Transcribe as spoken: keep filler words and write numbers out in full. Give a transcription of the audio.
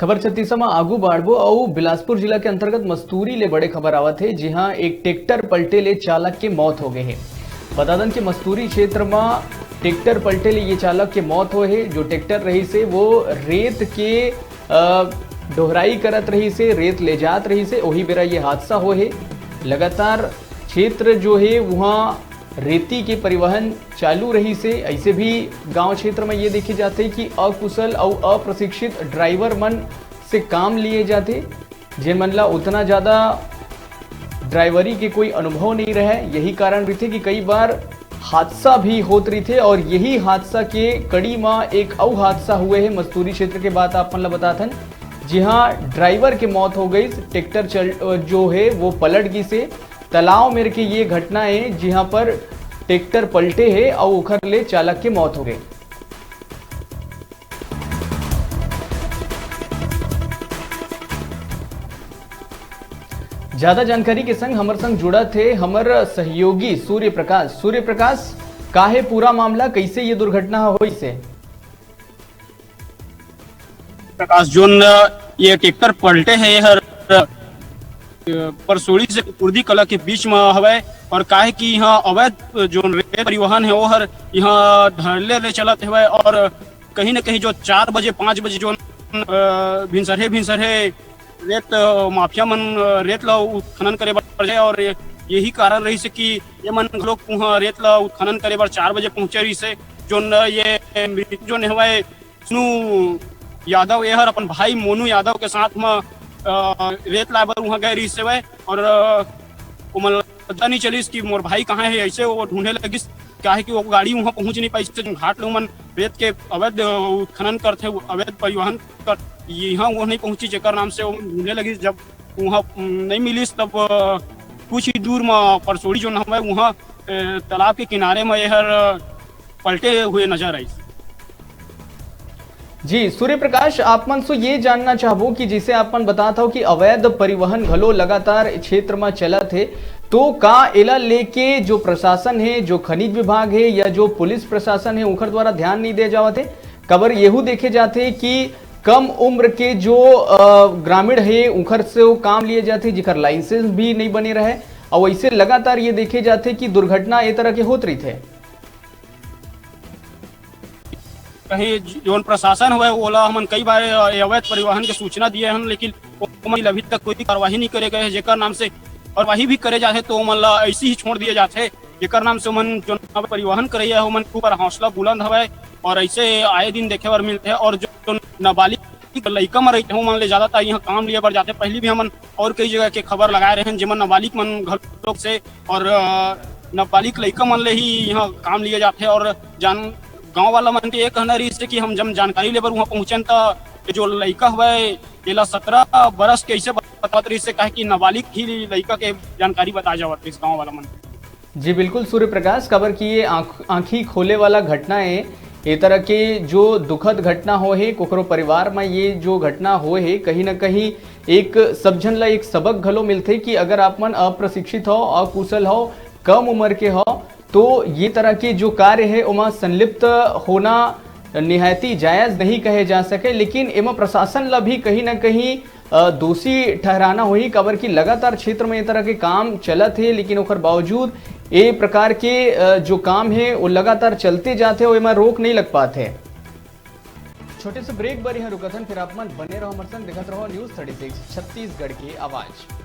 खबर छत्तीसा म आगू बाढ़बो अउ बिलासपुर जिला के अंतर्गत मस्तूरी ले बड़े खबर आवत हे, जिहां एक ट्रैक्टर पलटे ले चालक के मौत हो गए हे। बता दन कि मस्तूरी क्षेत्र म ट्रैक्टर पलटे ले ये चालक के मौत हो हे। जो ट्रैक्टर रही से वो रेत के अ, ढोहराई करत रही से, रेत ले जात रही से, वही बेरा ये हादसा हो हे। लगातार क्षेत्र जो हे वहाँ रेती के परिवहन चालू रही से। ऐसे भी गांव क्षेत्र में ये देखे जाते कि अकुशल अउ अप्रशिक्षित ड्राइवर मन से काम लिए जाते, जेन मन ला उतना ज्यादा ड्राइवरी के कोई अनुभव नहीं रहे। यही कारण रहिथे कि कई बार हादसा भी होत रहिथे और यही हादसा के कड़ी म एक अउ हादसा हुए हे मस्तूरी क्षेत्र के बात आप मन ला बताथन, जिहां ड्राइवर के मौत हो गई। ट्रैक्टर चल जो हे वो पलट गई से तालाब मेर के ये घटना हे, जिहां पर ट्रैक्टर पलटे हे अउ ओखर ले चालक के मौत हो गए। ज्यादा जानकारी के संग हमर संग जुड़त हे हमर सहयोगी सूर्य प्रकाश। सूर्य प्रकाश, का हे पूरा मामला, कैसे ये दुर्घटना होइस हे? प्रकाश, जोन ये ट्रैक्टर पलटे हे, हर परसोड़ी से कुर्दी कला के बीच में हवय और काहे कि यहाँ अवैध जोन रेत परिवहन है वो हर यहाँ धड़ल्ले ले चलत हवय और कहीं ना कहीं जो चार बजे, पाँच बजे जोन, अ, भिनसरहे, भिनसरहे रेत, अ, माफिया मन, अ, रेत ला उत्खनन करे बर जाए और ये, यही कारण रहिस हे कि ये मन घलोक उहाँ रेत ला उत्खनन करे बर चार बजे पहुंचे रहिस हे। जोन ये मृत जोन हवय विष्णु यादव, ये हर अपन भाई मोनू यादव के साथ म, अ, रेत लाए बर उहाँ गए रहिस हवय और, अ, ओमन ला पता नहीं चलिस कि मोर भाई कहाँ हे, ऐसे वो ढूंढे लगिस, काहे कि वो गाड़ी उहाँ पहुँच नहीं पाइस, घाट लोग मन रेत के अवैध, अ, उत्खनन करथे, अवैध परिवहन कर, यहाँ वो नहीं पहुँची, जेकर नाम से वो ढूंढे लगिस। जब उहाँ, उम, नहीं मिलिस, तब, अ, कुछ ही दूर म परसोड़ी जोन हवय, उहाँ, अ, तालाब के किनारे म ये हर, अ, पलटे हुए नजर आइस। जी, सूर्य प्रकाश, आप मन से ये जानना चाहबो कि जैसे आप मन बतात हो कि अवैध परिवहन घलो लगातार क्षेत्र म चलत हे, तो का एला लेके जो प्रशासन हे, जो खनिज विभाग हे या जो पुलिस प्रशासन हे, उनकर द्वारा ध्यान नहीं दे जावत हे? काबर येहू देखे जाथे कि कम उम्र के जो, अ, ग्रामीण हे, उनकर से वो काम लिए जाथे, जिकर लाइसेंस भी नहीं बने रहे, और वैसे लगातार ये देखे जाथे कि दुर्घटना ए तरह के होत रहिथे। कहीं जोन प्रशासन हवय, ओला हमन कई बार, अ, अवैध परिवहन के सूचना दिए हन, लेकिन ओमन अभी तक कोई कार्रवाई नहीं करे गए हे, जेकर नाम से कार्रवाई भी करे जाथे, तो ओमन ला ऐसे ही छोड़ दिए जाथे, जेकर नाम से ओमन जोन परिवहन करैया हे, ओमन के ऊपर हौसला बुलंद हवय और ऐसे आए दिन देखे बर मिलथे। और जो, जो नाबालिग लइका मन रहिथे, ओमन ले ज्यादातर यहाँ काम लिए बर जाथे। पहली भी हमन और कई जगह के खबर लगाए रहे हैं, जेमन नाबालिग मन घलोक से और, अ, नाबालिग लइका मन ले ही यहाँ काम लिए जाथे और जान, गांव वाला मन के ये कहना रहिस हे कि हम जब जानकारी लेबर वहाँ पहुँचन, त जो लइका हवय, एला सत्रह बरस के ऐसे बतात रहिस हे, काहे कि नाबालिग ही लइका के जानकारी बताए जावत रहिस गांव वाला मन। जी बिल्कुल सूर्य प्रकाश, काबर कि ये आँख-, आँखी खोले वाला घटना हे। ए तरह के जो दुखद घटना हो हे, कोकरो परिवार में ये जो घटना हो हे, कहीं ना कहीं एक सब झन ला एक सबक घलो मिलथे कि अगर आप मन अप्रशिक्षित हो, अकुशल हो, कम उम्र के हो, तो ये तरह के जो कार्य हे, ओमा संलिप्त होना निहायती जायज नहीं कहे जा सके, लेकिन एमा प्रशासन ला भी कहीं ना कहीं, अ, दोषी ठहराना होही, काबर कि लगातार क्षेत्र में ये तरह के काम चलत हे, लेकिन ओकर बावजूद ए प्रकार के, अ, जो काम हे, वो लगातार चलते जात हे, एमा रोक नहीं लग पात हे। छोटे से ब्रेक बर यहाँ रुकत हन, फिर आप मन बने रहो हमर संग, देखत रहो News Thirty Six छत्तीसगढ़ की आवाज।